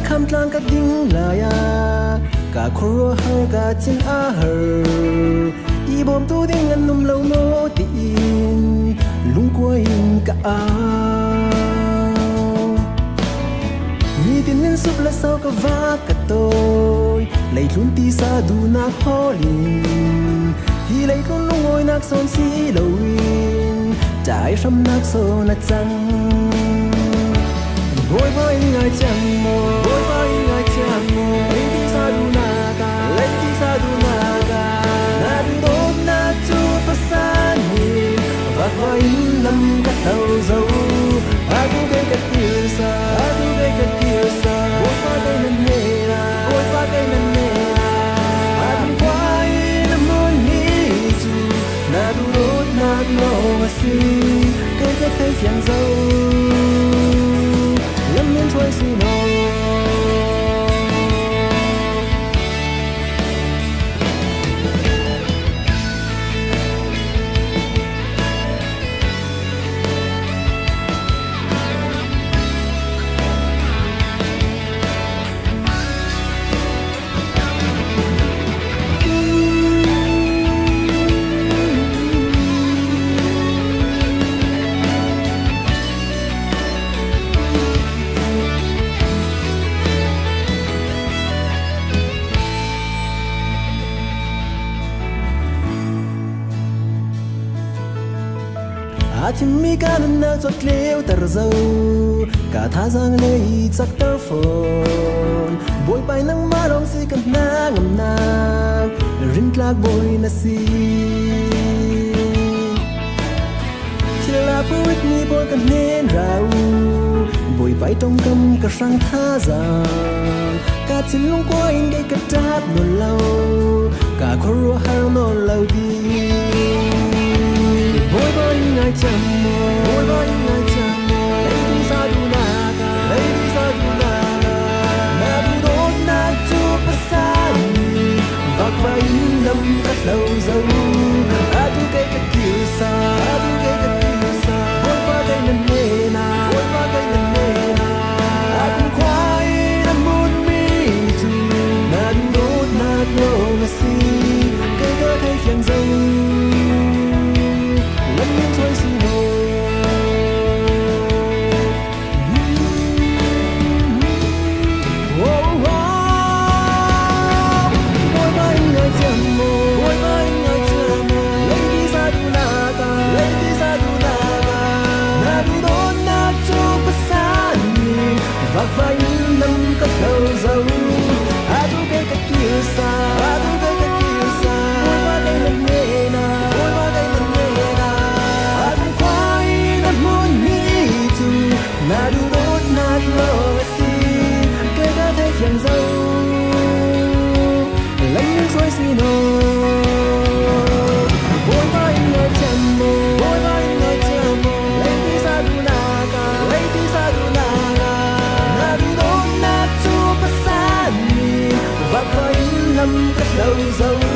Kham tlang ka ding laya ka khuro har ka chin a har i bom tu ding an num lo mo ti in lung kwa in ka a mi tin nin sup la sau ka va ka tôi lấy lun ti sa du na holin hi lấy lun lung ngồi nak son si lo in trái sâm nak so na chang bôi bôi ngai chẳng mô bôi bôi ngai chẳng mô lấy ti sa du na ka lấy ti sa du na ka na du đốt na chu pasan ni và vai lam ka thau dâu a du cái ka tiêu sa a du cái ka tiêu sa bôi ba cái nan nè na bôi ba cái nan nè na a du quay nam mun ni chu na du đốt na lo ma si cái cái thấy phiền dâu lâm miên trôi si nô. Mi ka nan na chot leu tar zo ka tha giang lei chak tar phone boi pai nang ma rong si kan na ngam na rin tlak boi na si thila puit mi boi kan nen rau boi pai tong kam ka sang tha giang ka chin lung kwa in gai ka tap no lo ka khoro har no lo di bôi bôi ngai chẳng mô bôi bôi ngai chẳng mô lấy đi sa du na ka lấy đi sa du na ka na du đốt na chu pasan vạc vai lam ka lâu dâu a du cái ka kiu sa a du cái ka kiu sa bôi ba cái nan nè na bôi ba cái nan nè na a du khoai na mun mi chu na du đốt na lo ma si cái ka thấy phiền dâu. Vạc vai năm ka thâu dâu a du cái ka kiu sa a du cái ka kiu sa bôi ba cái nan nè na bôi ba cái nan nè na a du khoai na mun ni chu na du đốt na lo si cái ka thấy phiền dâu lắm những rối si nô bôi ba ngai chẳng mô bôi ba ngai chẳng mô lấy ti sa du na ka lấy ti sa du na ka na du đốt na chu pasan ni vạc vai lam ka thâu dâu.